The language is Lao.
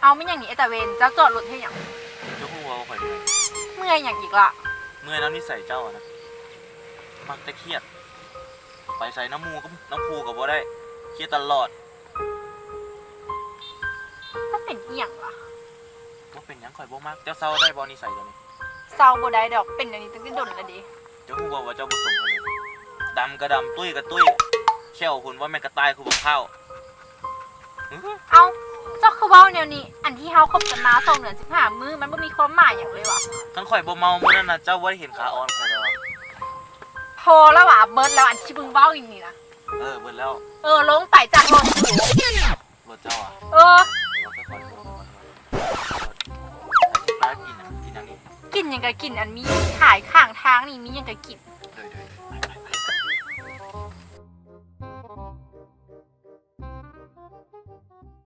ເອົາ ແມ່ນຫຍັງນີ້ ໄອ້ຕາເວນ ເຈົ້າຈອດລົດເຮັດຫຍັງ? ເຈົ້າຮູ້ບໍ່ວ່າຂ້ອຍເມື່ອຍ? ເມື່ອຍຫຍັງອີກລະ? ເມື່ອຍນຳນິໄສເຈົ້າຫັ້ນນະ ມັກແຕ່ຄຽດ ໄປໃສນຳໝູ່ກັບນຳຄູ່ກໍບໍ່ໄດ້ ຄຽດຕະຫຼອດ. ມັນເປັນອີ່ຫຍັງລະ? ບໍ່ເປັນຫຍັງ ຂ້ອຍບໍ່ມັກ. ເຈົ້າເຊົາໄດ້ບໍ່ນິໄສແບບນີ້? ເຊົາບໍ່ໄດ້ດອກ ເປັນແນວນີ້ຕັ້ງແຕ່ດົນລະເດ. ເຈົ້າຮູ້ບໍ່ວ່າເຈົ້າບໍ່ສົມກັນເລີຍ ດຳກໍດຳ ຕຸ້ຍກໍຕຸ້ຍ ແຂ້ວພຸ້ນວ່າແມ່ນກະຕ່າຍຄືບັກພ້າວ. ເອົ້າ ເຈົ້າຄືເວົ້າແນວນີ້? ອັນທີ່ເຮົາຄົບກັນມາສອງເດືອນສິບຫ້າມື້ ມັນບໍ່ມີຄວາມໝາຍຫຍັງເລີຍຫວາ? ຄັນຂ້ອຍບໍ່ເມົາມື້ນັ້ນນະ ເຈົ້າບໍ່ໄດ້ເຫັນຂາອ່ອນຂ້ອຍດອກ. ພໍລະຫວາ ເບິດແລ້ວ ອັນທີ່ມຶງເວົ້າຢູ່ນີ້ນະ. ເອີ ເບິດແລ້ວ. ເອີ ລົງໄປຈາກລົດກູ. ລົດເຈົ້າຫວາ? ເອີ ເອົາໄປຂ້ອຍໂທກ່ອນ. ກິນຫຍັງ ກິນຫຍັງນີ້? ກິນຫຍັງກໍກິນ ອັນມີຂາຍຂ້າງທາງນີ້ ມີຫຍັງກໍກິນ.